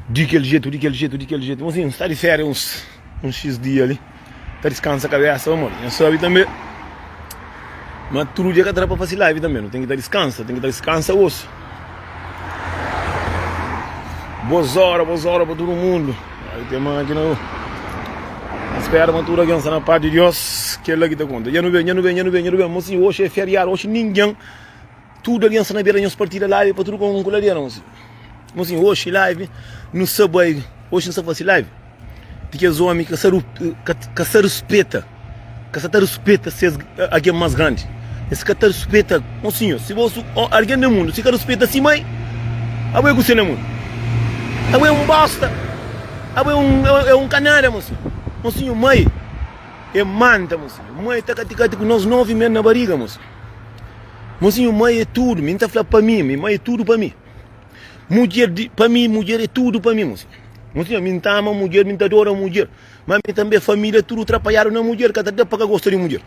Di kel jetu, di kel jetu, di kel jetu. Mosinhu, sta di féria uns uns xis dia li, ta diskansa kabésa pamodi nha sabe tanbe ma tudu dia ka ta da pa fase live tanbe. Nu ten ki ta diskansa, ten ki ta diskansa osu. Bos óra, bos óra pa tudu mundu. Ai ten mákina ô. N spera ma tudu algen sta na pas di Diós, kel-la ki ta konta. Dja nu ben, dja nu ben, dja nu ben, dja nu ben. Mosinhu, oxi é feriadu, oxi ningen. Tudu algen sta na bera nhos partida live pa tudu kon ku ladera mosi. Mosi oxi live nu sa bai oxi nu sa fasi live di kes omi ka sa ka sa rispeta ka sa ta rispeta ses algen mas grandi es ka ta rispeta mosinho si bo algen na mundu si ka rispeta si mai abo é kuse na mundu abo é un bosta abo é un é un kanada mosinho mosinho mai é manta mosinho mai ta kati kati ku nos 9 mes na bariga mosinho. Mozinho mai é tudo, mi nta fla pa mi, mi mai é tudo pa mi. Mudjer di, pa mi mudjer é tudo pa mi, mozinho. Mozinho, mi nta ama mudjer, mi nta adora mudjer. Ma mi tambe família tudo trapalhado na mudjer, ka ta da pa ka gosta di mudjer.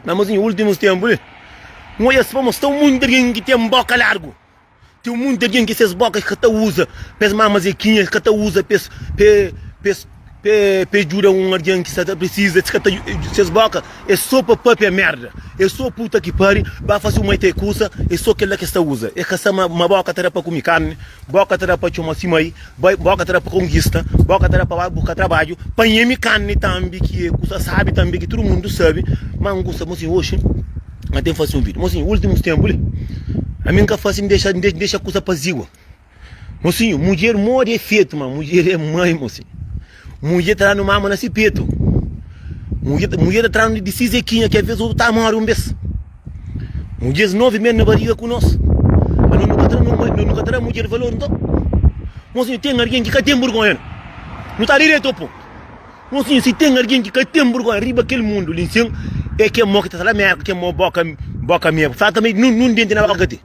Ma mozinho, últimos tempo li, N odja pa mos, sta munti algen ki ten boka largu. Ten munti algen ki ses boka ka ta uza pa es mama zekinha, es ka ta uza pa es pa es pa es djuda un algen ki sta ta prisiza, es ka ta ses boka é so pa papia merda, é so puta ki pari, ba fase un maite kusa, é so kel-la ki es ta uza. Es ka sa ma boka ta da pa kume karni, boka ta da pa txoma si mai, boka ta da pa konkista, boka ta da pa ba buska trabadju, pa nheme karni tambi ki é kusa sabi tambi ki tudu mundu sabe, ma N gosta mo si oxi. N ten fasi un video. Mosinhu, ultimus tempu li, ami N ka fasi, N dexa, N dexa kusa pazigua. Mosinhu, mudjer modi é fetu, ma mudjer é mãe, mosinhu. Mudjer ta danu mama na si petu. Mudjer, mudjer ta tranu di si zekinha, ki aves otu ta mori un bes. Mudjeris 9 mes na bariga ku nos. Ma no ka ta, no ka ta da mudjer valor, nton. Mosinhu, ten algen ki ka ten burgonha, no. No ta diretu ao pontu. Mon sinhor, si ten algen ki ka ten burgonha riba kel mundu li nsin, é kel mo ki ta sta la Merka, kel mo boka boka mebu. Fla tanbe nun nun denti na boka ka ten.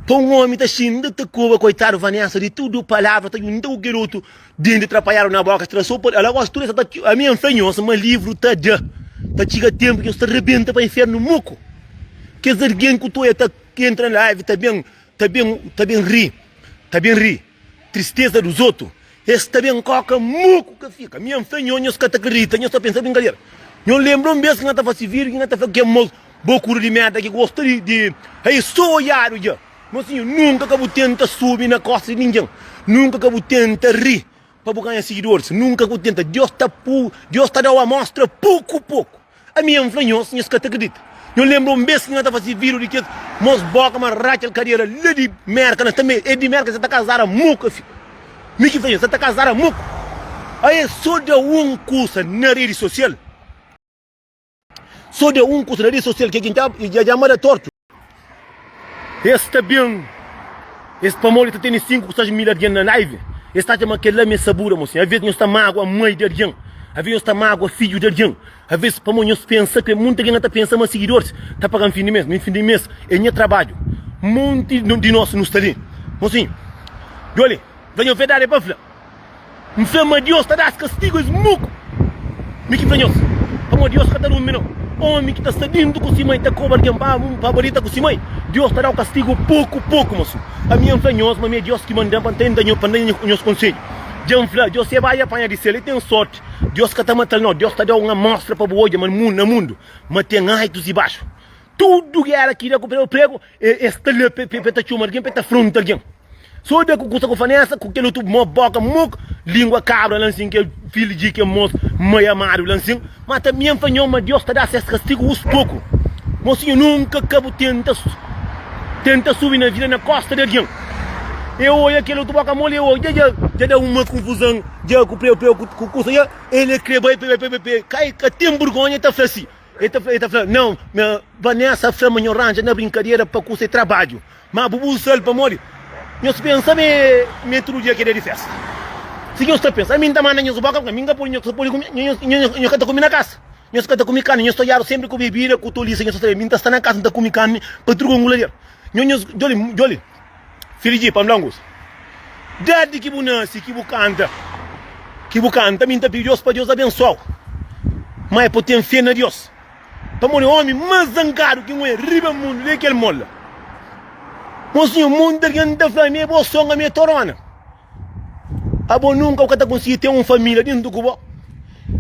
Pa un omi ta xinta ta koba koitadu Vanessa di tudu palavra ta junta ku kel otu denti trapalhadu na boka tra so pa ala gosi tudu es ta ami N fla nhos ma livru ta da ta txiga tenpu ki nhos ta rebenta pa infernu muku. Kes algen ku ta oia ta entra na live ta ben ta ben ta ben ri ta ben ri. Tristeza dos otu Es ta ben koka muku ka fika Mi N fla nho, nhos ka ta kridita Nhos ta pensa brinkadera Nho lenbra un bes ki N ta fase video ki N ta fla ke mos bokuru di merda ki gosta di di Ei so oiadu dja Mosinhu nunka ka bu tenta subi na kosta di ningen Nunka ka bu tenta ri pa bu ganha sigidoris Nunka ka bu tenta Dios ta pu Dios ta dau amostra poku poku Ami N fla nhos, nhos ka ta kridita. Nho lenbra un bes ki N ta fase video di kes mos boka ma ratxa el kadera la di Merka na tanbe e di Merka sa ta kazara muka fi. Mi ki fla nhos sa ta kazara muka. Ae so da un kusa na redi sosial. So da un kusa na redi sosial ke ki N ta dja dja manda tortu. Es ta ben, es pamodi ta tene 5 ku 6 mil algen na live, es ta atxa ma kel-la ma é sabura, mosinhu. Aves nhos ta mágua mai di algen, aves nhos ta mágua fidju di algen, aves pamodi nhos pensa ke munti algen ta pensa ma sigidoris ta paga-m fin di mes. Mi fin di mes é nha trabadju. Monti di nos nu sta li, mosinhu. Djoli, fla nho verdadi é pa fla. N fla ma Dios ta da-s kastigu es muku. Mi ki fla nhos, pamodi Dios ka ta durmi nau. Omi ki ta sta dintu ku si mai ta koba algen pa pa ba dita ku si mai, Dios ta da-u kastigu poku poku. Mosu, ami N fla nhos ma mi é Dios ki manda-m pa N ta da pa N da nhos konsedju. Dja N fla, Dios si e bai panha di sel, e ten sorti. Dios ka ta mata-l nau. Dios ta da-u un amostra pa bu odja ma na mundu ma ten altus i baxu. Tudu gera ki da ku pregu, es sta la pa e ta txoma algen, pa e ta afronta algen. So da ku kusa ku fanesa, ku kel otu mo boka mok, lingua kabra la nsin, kel fil di kel mos mai amadu la nsin. Ma ta mi N fla nho ma Dios ta da ses kastigu us poku. Mosinhu nunka ka bu tenta tenta subi na vida na kosta di algen. E oia kel otu boka moli, e oia dja dja da uma kunfuzan dja ku preu preu ku kusa dja el kre bai pa bai pa kai ka ten burgonha e ta fla si. El ta fla, el ta fla, Nau, nha Vanessa fla ma nho ranja na brinkadera pa kusa e trabadju. Ma bu usa-l pamodi nhos pensa ma e ma e tudu dia ki é dia di festa. Si nhos ta pensa, ami N ta manda nhos boka, ami N ka pode, nhos ka pode kume, nhos, nhos, nhos ka ta kume na kasa. Nhos ka ta kume karni, nhos ta odjadu senpri ku bebida, ku tolisa, nhos ta sabe, ami N ta sta na kasa, N ta kume karni pa tudu kongulader. Nho, nhos, djoli, djoli. Fidji, pa N fla un kusa. Desdi ki bu nase, ki bu kanta, ki bu kanta, mi N ta pidi Deus pa Deus abensua-u. Má é pa bu ten fé na Deus. Pamodi ómi más zangadu ki N oja riba mundu li é kel mola. Mosinhu, monti algen ta fla mi é bo son, ami é torona. Abo nunka bu ka ta konsigi ten un família dintu ku bo.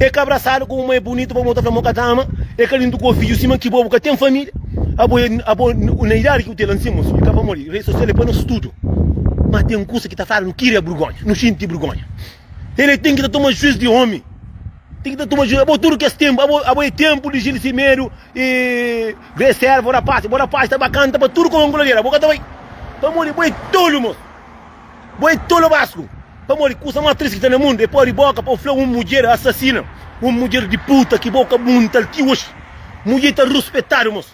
É ka abrasadu ku un mai bunitu pa bo ta fla ma bu ka ta ama. É ka dintu ku bo fidju sima ki bo bu ka ten família. Abo é abo na idadi ki bu ten la nsin mosinhu, ka pamodi redi sosial é pa nos tudu. Ma ten kusa ki ta fladu nu kria burgonha, nu xinti burgonha. El é ten ki ta toma juiz di omi. Ten ki ta toma juiz. Abo tudu kes tenpu, abo abo é tenpu di Gil Semedo e Grace Serva, bo rapaz, bo rapaz ta ba kanta pa tudu koba nkuladera, bo ka ta bai. Pamodi bo é tolu mos. Bo é tolu basku. Pamodi kusa más tristi ki ta na mundu é podi boka pa fla un mudjer asasina, un mudjer di puta ki bo ka munta-l ti oji. Mudjer ta ruspetadu mos.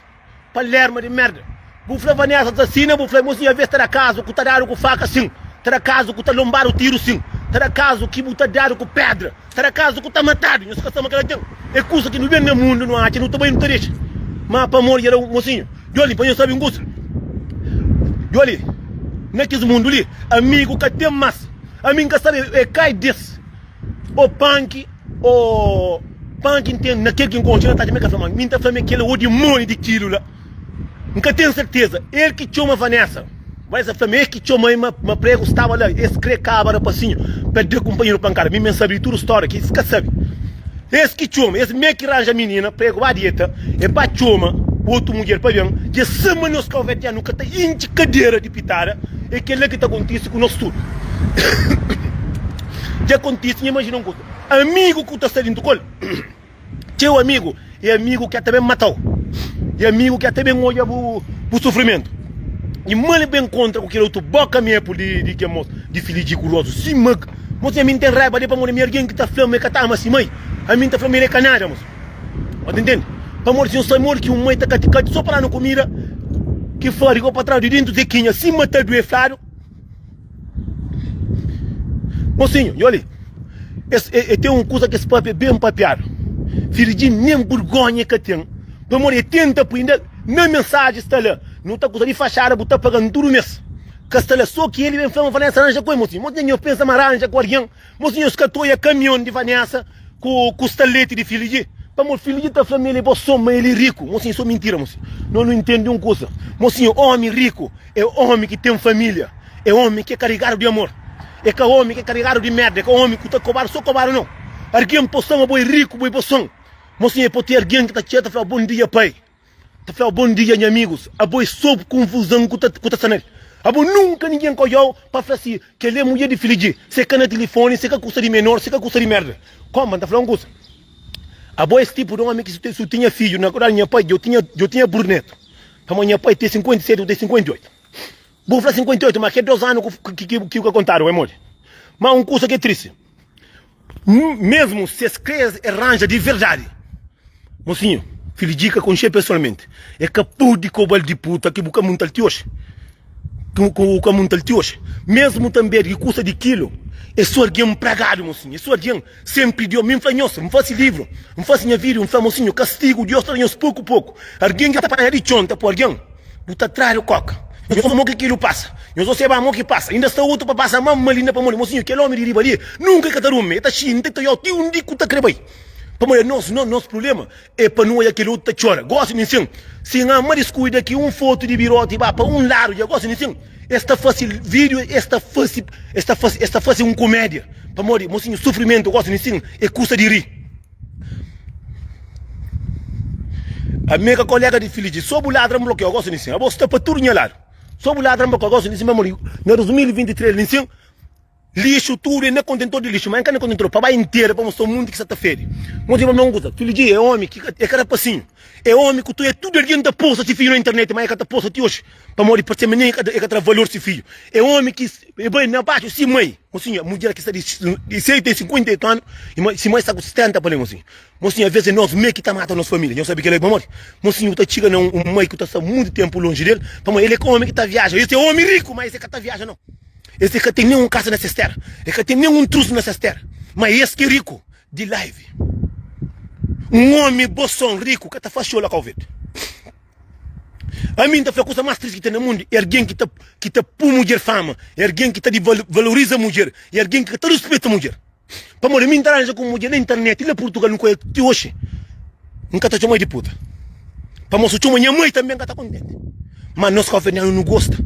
Palerma di merda. Bu fla Vanessa ta sina, bu fla mosinha vez ta da kazu ku ta dadu ku faka sim, ta da kazu ku ta lombadu tiru sim, ta da kazu ki bu ta dadu ku pedra, ta da kazu ku ta matadu. Nhos ka sa ma kela ten. É kusa ki nu ben na mundu nu atxa nu ta bai nu ta dexa. Ma pamodi dja da mosinhu. Djoli pa nhos sabi un kusa. Djoli na kes mundu li amigu ka ten mas. Ami nka sabi é kai des. O panki o panki n ten na kel ki n konxe na ta atxa ma el ka fla ma mi n ta fla ma kel o dimoni di kilu la n ka ten serteza el ki txoma Vanessa Vanessa fla ma el ki txoma el ma pregu staba la es kre kaba rapasinhu pa da kunpanheru pankada mi mi n sabe di tudu storia ki es ka sabe es ki txoma es me ki ranja minina pregu ba dieta e ba txoma otu mudjer pa ben dja sa ma nos kauverdianu ka ta intxi kadera di pitada é kel-la ki ta kontise ku nos tudu. Dja kontise, nha imajina un kuza, amigu ku ta sta dintu ku el, txeu amigu, é amigu ki ta ben matau, é amigu ki ta ben odja bu bu sufrimentu. I mal el ben kontra ku kel otu boka mepu di di kel mos di Filiji ku Rosu, sima mos ami N ten raiba del pamodi mi algen ki ta fla ma el ka ta ama si mai, ami N ta fla ma el é ka nada mos. Bo ta intende? Pamodi si nhos sabe modi ki un mai ta kati kati so pa da-nu kumida ki fla riba pa tras di dintu zekinha sima ta due fladu. Mosinhu, nhô li, es e ten un kuza ki es papia ben papiadu. Filidji nen burgonha e ka ten, pamodi e tenta pui inda na mensaji sta la, nu ta kuza di faxada bu ta paga-m tudu mes. Ka sta la, so ki el ben fla ma Vanessa ranja ku el. Mosinhu, mosinhu nhô pensa ma ranja ku algen? Mosinhu nhos ka ta oia kamion di Vanessa ku ku staleti di Filidji? Pamodi Filidji ta fla ma el é boson, ma el é riku. Mosinhu, so mintira mosinhu. Nô nu intende un kuza. Mosinhu, omi riku É omi ki ten familia, é omi ki é karigadu di amor, é ka omi ki é karigadu di merda, é ka omi ku ta kobadu so kobadu nau. Argen po sta ma bo é riku, bo é boson, mosinha é po ten argen ki ta txega ta fla bon dia pai, ta fla bon dia nha amigus, abo é so konfuzon ku ta ku ta sta nel. Abo nunka ninguen ka odjau pa fla si kel é mudjer di filidji, se ka na tilifoni, se ka kusa di menor, se ka kusa di merda. Koma, N ta fla un kusa, abo es tipu di omi ki si u tinha fidju na kudadi nha pai dja u tinha dja u tinha burnetu. Pamodi nha pai ten 57, bu ten 58. Bu fla 58, ma ke dos anu ki ki ka kontadu, é modi? Ma un kusa ki é tristi, mesmu si es kre es ranja di verdadi, mosinhu, Filidji ka konxe pesoalmenti, e ka pudi kobal di puta ki bu ka muntal ti oxi. Ki bu ka muntal ti oxi. Mesmu tanbe di kusa di kilu, é so algen pragadu, mosinhu, é so algen Senpri Dios, mi N fla nhos, N fase livru, N fase nha vídiu, N fla mosinhu, kastigu Dios ta da nhos poku poku. Argen ki ta panha di txon ta po argen, bu ta tradu koka. Nhos mo ki kilu pasa, nhos oseba mo ki pasa, inda sta otu pa pasa ma mal inda pamodi mosinhu, kel omi di riba li nunka e ka ta durmi, e ta xinta e ta oiau ti undi ku ta kre bai. Pamodi anos, nos prublema é pa nu oia kel otu ta txora. Gosi ninsin, si N ama diskuida ki un fotu di biroti ba pa un ladu dja gosi ninsin, es ta fase vídiu, es ta fase, es ta fase, es ta fase un kumédia. Pamodi, mosinhu, sufrimentu gosi ninsin é kusa di ri. Ami é ka kolega di Filiji, so bu ladra N blokiau gosi ninsin. Abo sta pa tudu nha ladu, so bu ladra N blokiau gosi ninsin pamodi na 2023 ninsin. Lixu tudu é na kontentor di lixu, ma N ka na kontentor pa bai intera pa mostra mundu ki sa ta fede. Mostra pa mi un kuza, Filhu di é omi ki é ka rapasinhu, é omi ku tudu, é tudu algen ta posta si fidju na internet, ma é ka ta posta ti oxi, pamodi parse ma nen é ka tra valor si fidju. É omi ki é bai na baxu si mai, mosinhu, mudjer ki sta di si el ten 58 anu, si mai sta ku 70 pa li, mosinhu. Mosinhu, aves é nos mê ki ta mata nos família. Nhos sabe kel-la pamodi? Mosinhu, bu ta txiga na un mai ki ta sta mutu ténpu lonji del, pamodi el é ka omi ki ta viaja. Es é omi riku, ma es é ka ta viaja nau. Es ka ten nen un kasa na ses tera, es ka ten nen un trusu na ses tera, ma es ki é riku di live. Un omi boson riku ka ta fasi xou la Kau Verde. Ami N ta fla kusa mas tristi ki ten na mundu é algen ki ta ki ta pu mudjer fama, é algen ki ta divaloriza mudjer, é algen ki ka ta rispita mudjer. Pamodi mi N ta ranja ku un mudjer na internet la Purtugal N konhe ti oxi N ka ta txoma di puta Pamodi si txoma nha mai tanbe N ka ta kontenti Ma nos kauverdianu nu gosta.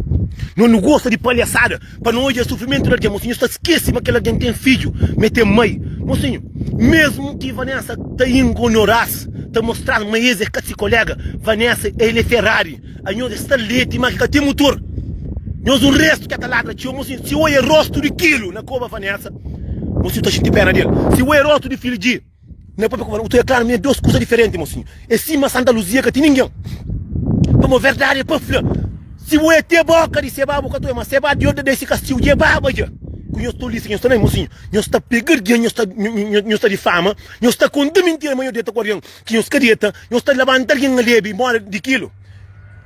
No nu gosta di palhasada pa no odja sufrimentu di algen. Mosinhu sta skese ma kel algen ten fidju, ma el ten mai. Mosinhu, mesmu ki Vanessa ta ingonoras, ta mostras ma es é ka si kolega, Vanessa el é Ferrari, anhos é starleti ma ki ka ten mutor. Nhos un restu ki ta ladra txeu. Mosinhu, si oia rostu di kilu na koba Vanessa, mosinhu ta xinti pena del. Si oia rostu di fidju di. Na papia ku bu ta klaru mi é dos kuza diferenti mosinhu. É sima Santa Luzia ka ten ningen. Pamo verdadi é pa fla. Si bu é te boka di seba bu ka ta oia, ma seba Dios da desi kastiu dje baba dja. Ku nhos tolisi ki nhos ta na mosinhu, nhos ta pega algen, nhos ta nhos ta difama, nhos ta konta mintira ma nhos deta ku algen ki nhos ka deta, nhos ta labanta algen alebi mora di kilu.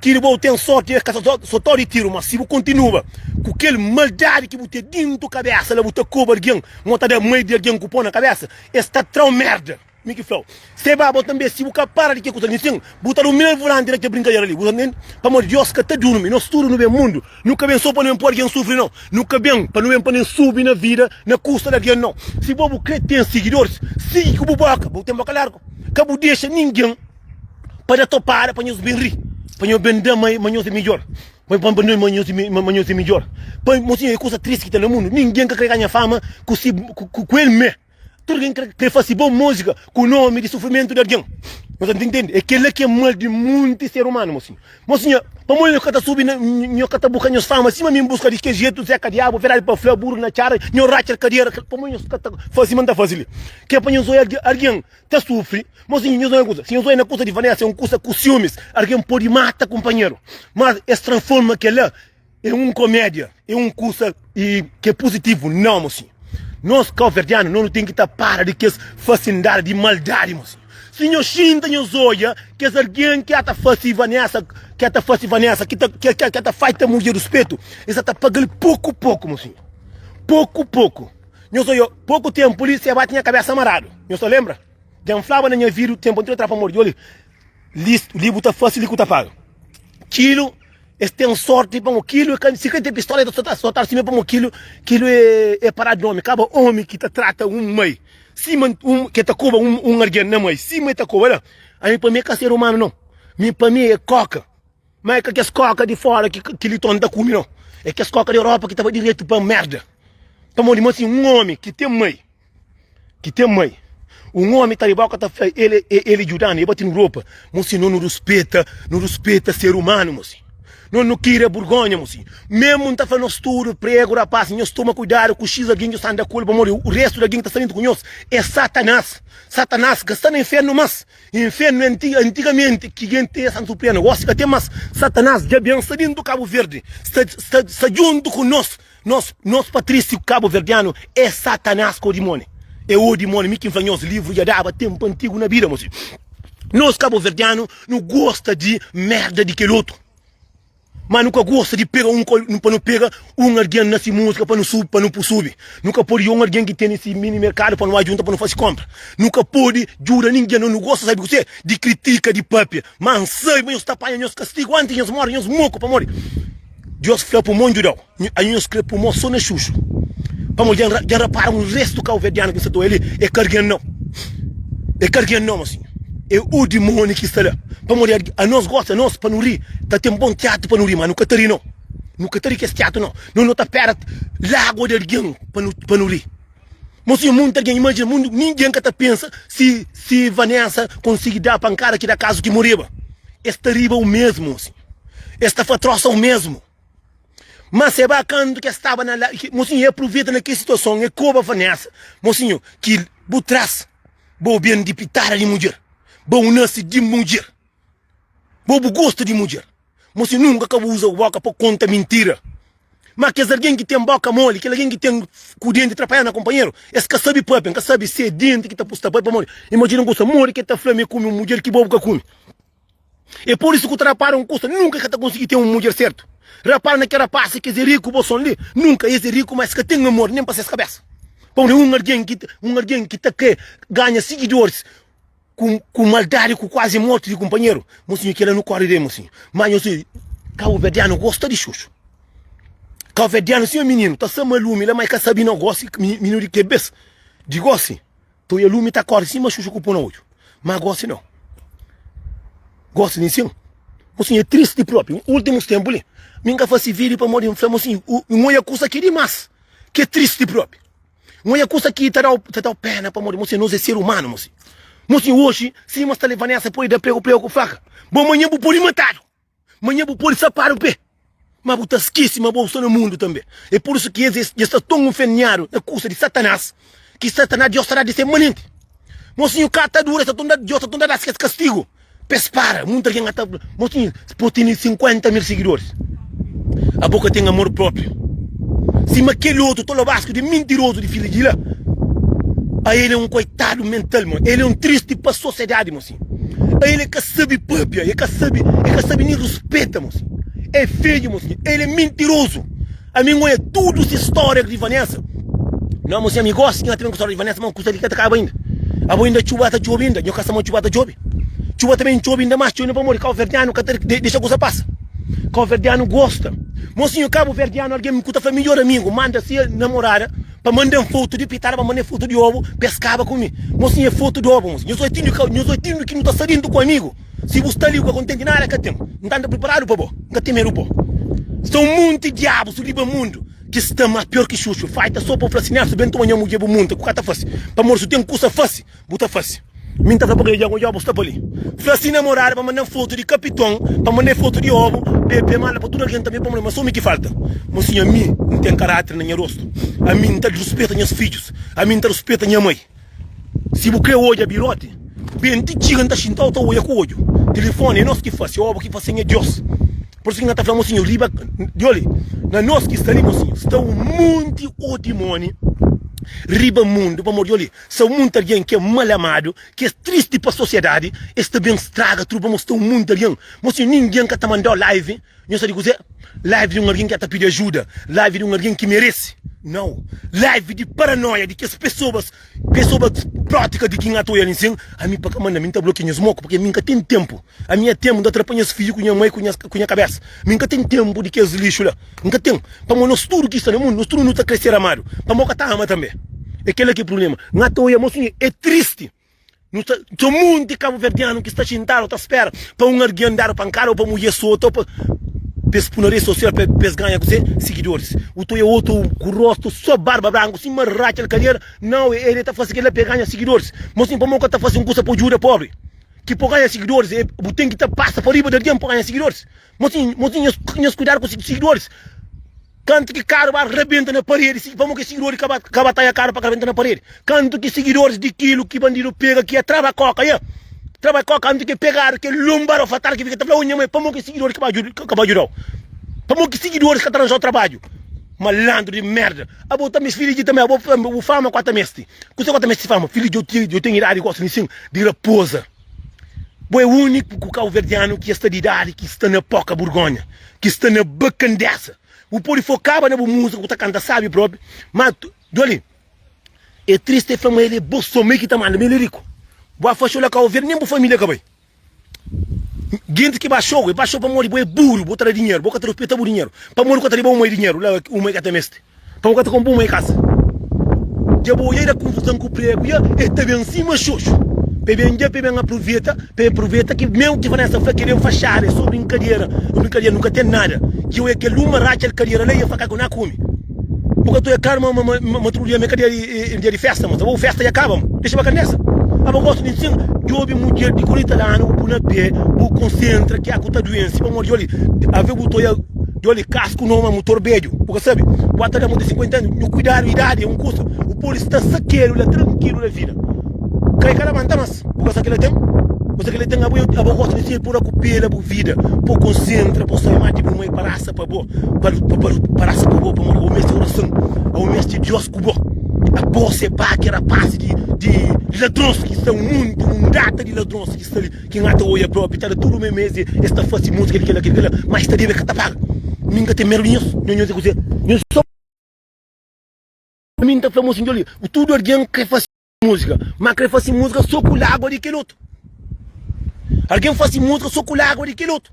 Kilu bo ten sorti é ka so to di tiru, ma si bu kontinua ku kel maldadi ki bu ten dintu kabesa la bu ta koba algen, mo ta da mai di algen ku po na kabesa. Es ta trau merda. Mi ki flau. Seba bo tanbe si bu ka para di ke kusa li sin, bu ta dumina vulanti na ke brinkadera li. Bu ta ntende? Pamodi Dios ka ta durmi. Nos tudu nu ben mundu. Nu ka ben so pa nu ben poi algen sufri nau. Nu ka ben pa nu ben pa nen subi na vida na kusta di algen nau. Si bo bu kre ten sigidoris, sigi ku bu boka. Bu ten boka largu. Ka bu dexa ningen pa da topada pa nhos ben ri, pa nhos ben da ma nhos é midjor. Ma pa ma nhos ma nhos é midjor. Pa mosinhu é kusa tristi ki ten na mundu. Ningen ka kre ganha fama ku si ku el mé. Tudu algen kre kre fasi bon múzika ku nomi di sufrimentu di algen. Nhos ta ntende? É kela ki é mal di munti ser umanu, mosinhu. Mosinhu, pamodi nhos ka ta subi na nhos ka ta buska nhos fama sima mi N buska di kel jetu, Zeka Diabu, verdadi pa fla, buru na txara, nhos ratxa kadera, pamodi nhos ka ta fasi sima N ta fasi li? Ke pa nhos oia algen ta sufri. Mosinhu, nhos oia kusa, si nhos oia na kusa di Vanessa é un kusa ku siumis, algen podi mata kunpanheru. Mas es transforma kela É un komédia, é un kusa ki é puzitivu? Nau, mosinhu. Nos kauverdianu, nos nu ten ki ta para di kes fasindadi di maldadi, mosinhu. Si nhos xinta nhos odja kes algen ki ata fase Vanessa, ki ata fase Vanessa, ki ta ki ata faita mudjer ruspetu, es ata paga-l poku poku, mosinhu. Poku poku. Nhos odja, poku tenpu li, Seba tinha kabesa maradu. Nhos ta lenbra? Dja N flaba na nha vídiu tenpu anterior atrás, pamodi oli, li li bu ta fase, li ku ta paga. Kilu Es ten sorti pamo kilu é si ka ten pistola é ta sotadu sima pamo kilu kilu é paradu di omi kaba omi ki ta trata un mai sima un ke ta koba un argen na mai sima e ta koba la ami pa mi é ka ser umanu nau mi pa mi é koka ma é ka kes koka di fora ki ki liton ta kumi nau é kes koka di europa ki ta bai diretu pa merda pamodi ma si un omi ki ten mai ki ten mai. Un omi ta riba ka ta fla el el djudanu, el bati nu ropa. Mosi no nu ruspeta, nu ruspeta ser umanu mosi. No nu kria burgonha mosi. Mesmu n ta fla nos tudu pregu rapaz nhos toma kuidadu ku xis algen ki sta anda ku el pamodi u restu di algen ki ta sta dentu ku nhos é satanas. Satanas ka sta na infernu mas. Infernu é antigamenti ki gen ten santu prenu gosi ka ten mas. Satanas dja ben sta dentu Kabu Verdi sta sta sta djuntu ku nos. Nos nos patrísiu kabuverdianu é satanás ku dimóni. É o dimóni. Mi ki N fla nhos livru dja daba tenpu antigu na bida mosi. Nos kabuverdianu nu gosta di merda di kel otu. Ma nu ka gosta di pega un pa nu pega un algen na si múzika pa nu subi pa nu subi. Nu ka pode un algen ki tene si mini merkadu pa nu bai djunta pa nu fasi konpra. Nu ka pode djuda ningen. Nu gosta sabe kuzê? Di kritika, di papia. Ma N sabe ma nhos ta panha nhos kastigu antis nhos móre nhos moku pamodi Deus fla pa mon djuda-u. Anho nhos kre pu mo so na xuxu. Pamo dja dja rapara un restu kauverdianu ki sta ta oia li é ka argen nau. É ka argen nau mosinhu. É u dimoni ki sta la. Pamodi anos gosta anos pa nu ri ta ten bon tiatu pa nu ri ma nu ka ta ri nau. Nu ka ta ri kes tiatu nau. No no ta pera lagua di argen pa nu pa nu ri. Mosinhu munti argen imajina mundu ningen ka ta pensa si si Vanessa konsigi da pankada ki da kazu ki moreba. Es ta riba u mesmu mosinhu. Es ta fa trosa u mesmu. Ma seba kantu ke staba na la, mosinhu e aproveita na ke situason e koba Vanessa, mosinhu ki bu tras bo ben di pitada di mudjer, bo nasi di mudjer, bo bu gosta di mudjer, mosinhu nunka ka bu uza bu boka pa konta mintira. Ma kes algen ki ten boka moli, kel algen ki ten ku denti trapalhadu na kunpanheru, es ka sabi papia, N ka sabi si e denti ki ta pus ta papia pamodi imajina un kusa modi ke ta fla ma e kume un mudjer ki bo bu ka kume. É pur isu ku ta rapara un kusa, nunka e ka ta konsigi ten un mudjer sertu. Rapara na kel rapasi kes é riku bo son li, nunka es é riku ma es ka ten amor nen pa ses kabesa. Pamodi un algen ki un algen ki ta kre ganha sigidoris ku ku maldadi ku kuazi morti di kunpanheru, mosinhu kela nu kori del mosinhu. Ma nhos kabuverdianu gosta di xuxu. Kabuverdianu sima mininu ta sama lumi la ma e ka sabi no gosi mininu di kebes di gosi. Toia lumi ta kori sima xuxu ku po na odju. Ma gosi nau. Gosi nin sin. Mosinhu é tristi propi. Ultimus tempu li mi nka fasi video pamodi N fla mosinhu N oia kusa ki dimas ki é tristi propi. N oia kusa ki ta dau ta dau pena pamodi mosinhu nos é ser umanu mosinhu. Mosinhu oxi sima sta li Vanessa podi da pregu pregu ku faka bo manha bu podi matadu. Manha bu podi sapadu pe ma bu ta skese ma bo sta na mundu tanbe. É pur isu ki es es sta ton nfeniadu na kusa di Satanás ki Satanás Dios ta da di se manenti. Mosinhu ka ta dura es ta ton da Dios ta ton da das kes kastigu. Pes para, munta algen ata mosinhu po tene 50 mil sigidoris abo ka ten amor propriu sima kel otu tolobasku di mintirozu di filha di la a el é un koitadu mental mo el é un tristi pa sosiedadi mosinhu a el é ka sabi papia el ka sabi el ka sabi nin ruspeta mosinhu é fedju mosinhu el é mintirozu. Ami N oia tudu si stória di Vanessa. Não, mocinha, ami gosta que na também com história de Vanessa, mas custa li ka ta kaba ainda. Abo ainda txuba ta txobe ainda, nho ka sa ma txuba ta txobe. Txuba também txobe ainda mais, txobe pamodi cabo-verdiano ka ta dexa kusa passa. Cabo-verdiano gosta. Mocinho cabo-verdiano alguém ku ta fla melhor amigo, manda si namorada pa manda-m foto di pitada, pa manda-m foto di obo, pa es kaba ku mi. Mocinho é foto di obo, mocinho. Nho só é tindu, nho só é tindu ki nu ta sta dentu ku amigo. Si bu sta li bu ka kontenti nada ka ten. N ta anda priparadu pa bo, N ka ten medu bo. Sta un munti diabus riba mundu ki sta ma pior ki xuxu. Faita so pa bu fla si Nelson ben toma nha mudjer bu munta ku ka ta fasi. Pamodi si bu ten kusa fasi, bu ta fasi. Mi N ta fla pa kel dja bu sta pa li. Fla si namorada pa manda-m fotu di kapiton, pa manda-l fotu di obu, pe pe manda pa tudu algen tanbe pamodi ma so mi ki falta. Mosinhu ami N ten karáter na nha rostu. Ami N ta ruspeta nhas fidjus, ami N ta ruspeta nha mai. Si bu kre odja biroti, ben ti txiga N ta xinta-u ta odja ku odju. Tilifoni é nos ki fase, oba ki fase-m é Dios. Pur isu ki N ta fla mosinhu riba di oli, na nos ki sta li mosinhu, sta un monti o dimoni riba mundu, pamodi oli, sta un monti algen ki é mal amadu, ki é tristi pa sosiedadi, es ta ben straga tudu pamodi sta un monti algen. Mosinhu, ningen ka ta manda-u live. Nhos sabe kuzê? Live di un algen ki ta pidi ajuda, live di un algen ki merese. Nau, live di paranoia di kes pesoas, pesoas prátika di ki N ata oia li nsin, ami pa ka manda, mi N ta blokia nhos moku, purki ami N ka ten tenpu. Ami nha tenpu N ta tra pa nhas fidju ku nha mai ku nhas ku nha kabesa. Mi N ka ten tenpu di kes lixu la. N ka ten. Pamodi nos tudu ki sta na mundu, nos tudu nu ta kre ser amadu. Pamodi ka ta ama tanbe. É kela ki é prubléma. N ata oia mosinhu, é tristi. Nu sta txeu munti kabuverdianu ki sta xintadu ta spera pa un argen dadu pankada ou pa mudjer sota ou pa pa es pui na redi sosial pa es ganha kuzê? Sigidoris. U ta oia otu ku rostu so barba branku sima ratxa di kadera, nau el ta fase kela pa el ganha sigidoris. Mo sin pamo ka ta fase un kusa pa djuda pobri ki pa ganha sigidoris e bu ten ki ta pasa pa riba di argen pa ganha sigidoris. Mo sin mo sin nhos kuidadu ku sigidoris. Kantu ki karu ba rabenta na paredi, si pamo ki sigidoris ka ba ka ba taia karu pa ka rabenta na paredi. Kantu ki sigidoris di kilu ki bandidu pega ki e traba koka ia traba koka kantu ki pegadu ki lumbadu fatadu ki fika ta fla oh nha mai pamo ki sigidoris ka ba ka ba judau. Pamo ki sigidoris ka ta ranjau trabadju. Malandru di merda. Abo ta meste filidju tambe abo bu fama ku ata meste. Kuse ku ata meste fama? Filidju djo ten idadi gosi nisin di rapoza. Bo é úniku kauverdianu ki sta di idadi ki sta na poka burgonha, ki sta na bakandesa. Bu pode fokaba na bu múzika ku ta kanta sabi propi, ma djoli é triste é fla ma el é bo so ma el ki ta manda, ma el é riku. Bu afaxou la Kau Verdi nem bu família ka bai. Gentis ki baxou, e baxou pamodi bo é buru, bo ta da dinheru, bo ka ta ruspeta bu dinheru. Pamodi ku ka ta riba uma dinheru la uma ka ta meste. Pa bu ka ta konpo uma kasa. Dja bo odja i da konfuzon ku pregu dja e ta ben sima xoxu pa e ben dja pa e ben apruveta pa e apruveta ki mesmu ki Vanessa fla ki e ben faxada e so brinkadera e brinkadera nu ka ten nada dja odja kel uma ratxa el kadera la i e fla ka ku na kume bu ka ta odja klaru ma ma ma tudu dia ma e ka dia di dia di festa mosa bo festa dja kaba mo dexa ba kandesa abo gosta di nsin djobi mudjer di 40 anu bu pui na pe bu konsentra ki aku ta duensi pamodi dja oli ave bu ta odja Djoli kasku noma mutor bedju bu ka sabi bu ata da muta 50 anu nhu kuidadu idadi é un kusa bu podi sta sakedu la trankilu na vida kai ka labanta mas bu ka sa kila ten bu sa kila ten abo abo gosta di ser pura ku pela bu vida po konsentra po sai ma di bu mai parasa pa bo pa parasa pa bo pamodi abo mesti orason abo mesti Dios ku bo abo se ba ki rapaz di di ladrons ki sta munti un data di ladrons ki sta li. Ki N ata oia propi ta da tudu me mes es ta fasi musika di kela kela kela ma es ta debe ka ta paga mi N ka ten medu di nhos nho nhos é kuzê nhos so mi N ta fla mosinho li tudu algen kre fasi musika ma kre fasi musika so ku lagua di kel otu algen fasi musika so ku lagua di kel otu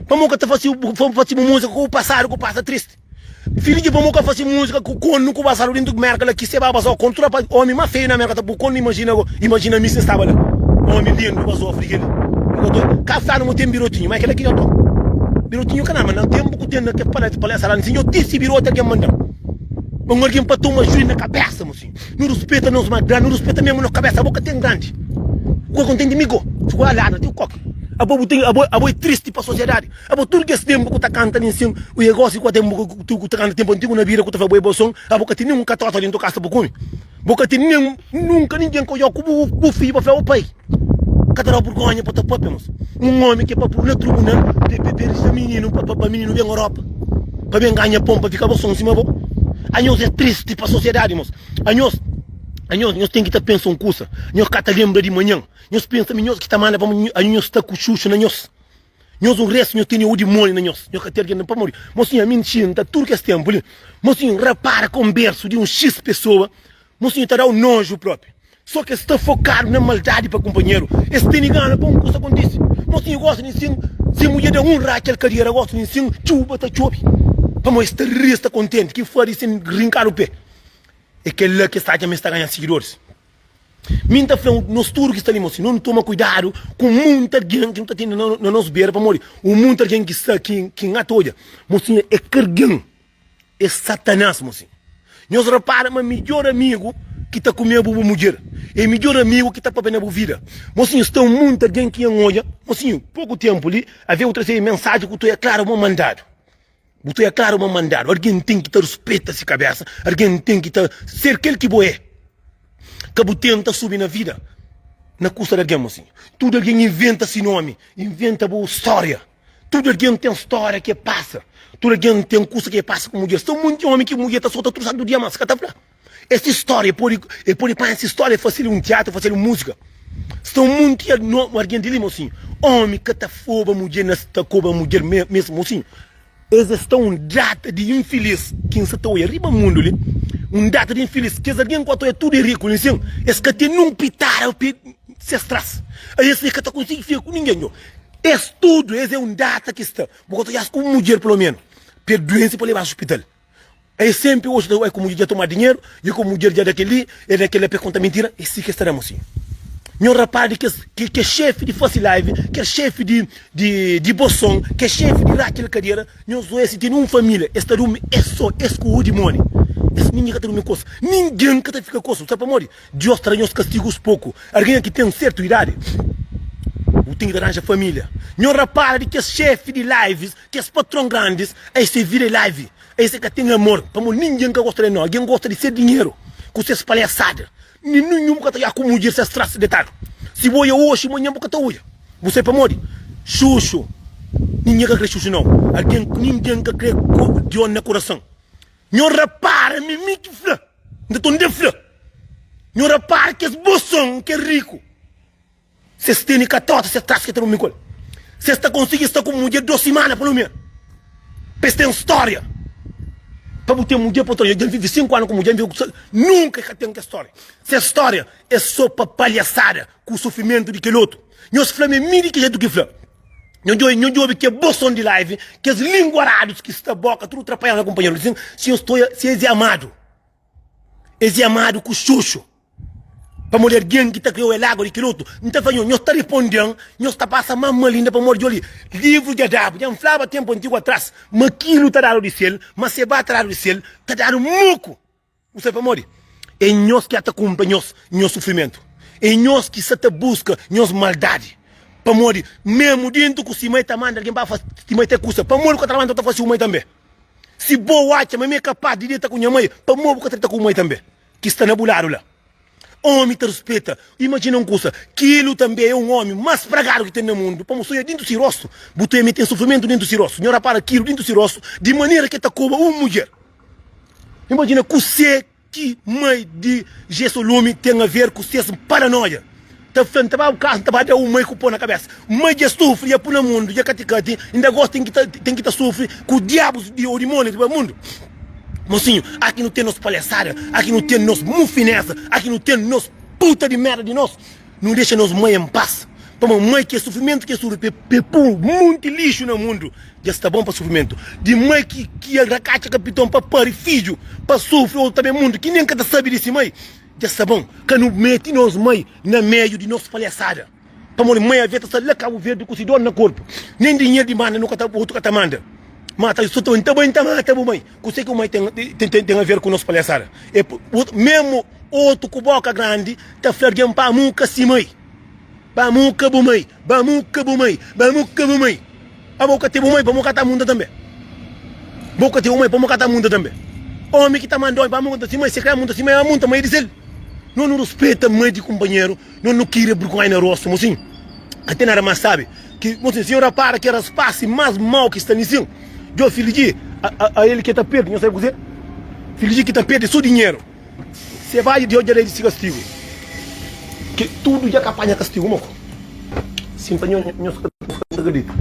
pamo ka ta fasi fasi bu musika ku pasadu ku pasa tristi. Filho di pamo ka fasi música ku corno ku basadu dentro di merca la ki se ba basau corno tudo rapaz homi mas feio na merca ta bu corno imagina go imagina mi se staba la homi lindo basofu di keli. Bu ka ta ka flanu ma ten birotinhu, ma é kela ki dja to. Birotinhu ka na, ma na tenpu ku ten na ke pala palestra la, nsin djo tisi biroti algen mandan. Ma un algen pa toma juiz na kabesa, mosinhu. Nu ruspeta nos ma grandi, nu ruspeta mesmu nos kabesa, abo ka ten grandi. Bu ka kontenti mi go, si ku ladra ti koki. Abo bu ten, abo, abo é tristi pa sosiedadi. Abo tudu kes tenpu ku ta kanta li nsin, i gosi ku tenpu ku ta kanta tenpu antigu na bida ku ta fla bo é bo son, abo ka ten nin un katota dintu kasa pa kume. Bo ka ten nen nunka ningen ka odjau ku bu bu fidju pa fla o pai. Ka ta dau burgonha pa ta papia mos. Un omi ki pa puru na tribunal pe pe pe rista mininu pa pa mininu ben Europa pa ben ganha pon pa fika bo son sima bo. Anhos é tristi pa sosiedadi mos. Anhos anhos nhos ten ki ta pensa un kusa. Nhos ka ta lembra di manhan. Nhos pensa mi nhos ki ta manda pamodi anhos sta ku xuxu na nhos. Nhos un restu nhos tene o dimoni na nhos. Nhos ka ten algen pamodi mosinhu ami N xinta tudu kes tenpu li. Mosinhu rapara konbersu di un xis pesoa. Mosinhu ta dau noju propi. So ki es sta fokadu na maldadi pa kunpanheru. Es tene gana pa un kusa kontise. Mosinhu gosta di nsin se mudjer da un ratxa el kadera gosta di nsin txuba ta txobi. Pamodi es ta ri es ta kontenti ki fadi sen rinkadu pe. E kel-la ki es ta atxa ma es ta ganha sigidoris. Mi N ta fla nos tudu ki sta li, mosinhu, nu toma kuidadu ku munti algen ki nu ta tene na nos bera pamodi un munti algen ki sta ki N ata odja, mosinhu, é ka algen. É Satanás, mosinhu. Nhos repara ma midjór amigu ki ta kume bu bu mudjer é midjór amigu ki ta papia na bu vida. Mosinhu, sta un monti algen ki N odja. Mosinhu, poku ténpu li, avia bu ta resebe mensaji ku ta oia klaru ma mandadu. Bu ta oia klaru ma mandadu. Algen ten ki ta ruspeta si kabésa, algen ten ki ta ser kel ki bo é. Ka bu tenta subi na vida na kusta di algen, mosinhu. Tudu algen inventa si nómi, inventa bu stória. Tudu algen ten stória ki e pasa. Tudu algen ten kusa ki e pasa ku mudjer. Sta monti omi ki mudjer ta sota tudu santu dia, mas ka ta fla. Es si stória, e pode, e pode panha si stória e fase-l un tiatru, fase-l un múzika. Sta un monti algen di li, mosinhu. Omi ka ta foba mudjer na ta koba mudjer mesmu, mosinhu. Es es sta un data di infilis ki N sa ta oia riba mundu li. Un data di infilis. Kes algen ku ta oia tudu é riku li sin, es ka ten nun pitada pa ses tras. Es ka ta konsigi fika ku ningen. Nho. Es tudu es é un data ki sta. Bu ka ta odja-s ku un mudjer pelo menu pa el duense pa leba-s ospital. Es senpri oji ta bai ku mudjer dja toma dinheru, dja ku mudjer dja da kel-li, el da kel-la pa el konta mintira. É si ki es ta da mosinhu. Nho rapara di kes kes xefi di fasi live, kes xefi di di di boson, kes xefi di ratxa di kadera, nho zoia si tene un familia, es ta durmi es so, es ku dimoni. Es ningen ka ta durmi ku es. Ningen ka ta fika ku es. Sabe pamodi? Dios ta da nhos kastigus poku. Algen ki ten sertu idadi, bu ten ki ta ranja familia. Nho rapara di kes xefi di lives, kes patron grandis, es se vida é live. Es ka ten amor, pamodi ningen ka gosta di no. Algen gosta di se dinheru ku ses palhasada. Nin ninhun bu ka ta oja ku mudjer ses tras detadu. Si bu oja oxi, manhan bu ka ta oja. Bu sai pamodi? Xuxu. Ningen ka kre xuxu nau. Algen, ningen ka kre dion na kurason. Nho rapara mi, mi ki fla. N ta torna fla, Nho rapara kes boson ki é riku, si es tene katota, si es tras ke ta durmi ku el, si es ta konsigi sta ku mudjer dos simana pelo menu, pa es ten stória. Pa bu ten mudjer pa bu ta dja N vive 5 anu ku mudjer, N vive ku nunka e ka ten kes stória. Ses stória é so pa palhasada ku sufrimentu di kel otu. Nhos fla ma é mi di ki jetu ki fla. Nho djobe, nho djobe ke bo son di live, kes linguaradus ki sta boka tudu trapalhadu na kunpanheru. Disin, si nhos toia, si es é amadu, es é amadu ku xuxu. Pamodi algen ki ta kriau el água di kel otu, N ta fla nho, nhos ta riponden, nhos ta pasa más mal inda pamodi djo li, livru dja dabu. Dja N flaba tenpu antigu atras ma kilu ta dadu di sel, ma seba ta dadu di sel, ta dadu muku. Bu sabe pamodi? É nhos ki ata kunpra nhos nhos sufrimentu. É nhos ki sa ta buska nhos maldadi. Pamodi memu dintu ku si mai ta manda algen ba fasi si mai ta kusa, pamodi bu ka ta labanta bu ta fasi bu mai tanbe? Si bo atxa ma mi é kapas di dita ku nha mai, pamodi bu ka ta dita ku bu mai tanbe ki sta na bu ladu la? Omi ta ruspeta. Imajina un kusa, kilu tanbe é un omi mas pragadu ki ten na mundu, pamodi so dintu si rostu, bu ta omi ten sufrimentu dintu si rostu. Nho rapara kilu dintu si rostu di manera ki el ta koba un mudjer. Imajina kusé ki mai di Jesolumi ten aver ku ses paranoia. Ta fla, N ta ba bu kasa, N ta ba da un mai ku pó na kabesa. Mai dja sufri, dja pu na mundu, dja kati-kati, inda gosi ten ki ta, ten ki ta sufri ku diabus di o dimoniu riba mundu. Mosinhu, aki nu ten nos palhasada, aki nu ten nos mufinesa, aki nu ten nos puta di merda di nos. Nu dexa nos mai en pas. Pamodi mai ki é sufrimentu ki é sufri pe pu munti lixu na mundu dja sta bon pa sufrimentu di mai ki ki el rakatxa kapiton pa pari fidju pa sufri ou ta ben mundu ki nen ka ta sabi di si mai dja sta bon ka nu meti nos mai na meiu di nos palhasada. Pamodi mai avia ta sta la Kabu Verdi ku si dor na korpu. Nen dinheru di manda nu ka ta otu ka ta manda. Mata so ta bai, ta bai ta mata bu mai. Kuse ki bu mai ten ten a ver ku nos palhasada? E memu otu ku boka grandi ta fla algen pa muka si mai. Ba muka bu mai, ba muka bu mai, ba muka bu mai. Abo ka ten bu mai pa muka ta munta tanbe. Bo ka ten bu mai pa muka ta munta tanbe. Omi ki ta manda omi pa munta si mai, si kre munta si mai, a munta mai di sel. No nu ruspeta mai di kunpanheru. Nos nu kria burgonha na rostu, mosinhu. Ka ten nada mas sabi ki, mosinhu, si nho rapara ki raspasi mas mau ki sta nisin, djo filiji a, a el ki ta perdi. Nho sabi kuze? Filiji ki ta perdi so dinheru. Se bai, Deus dja da el si kastigu. Ki tudu dja ka panha kastigu, moko. Sin pa nho, nho ka ta akredita.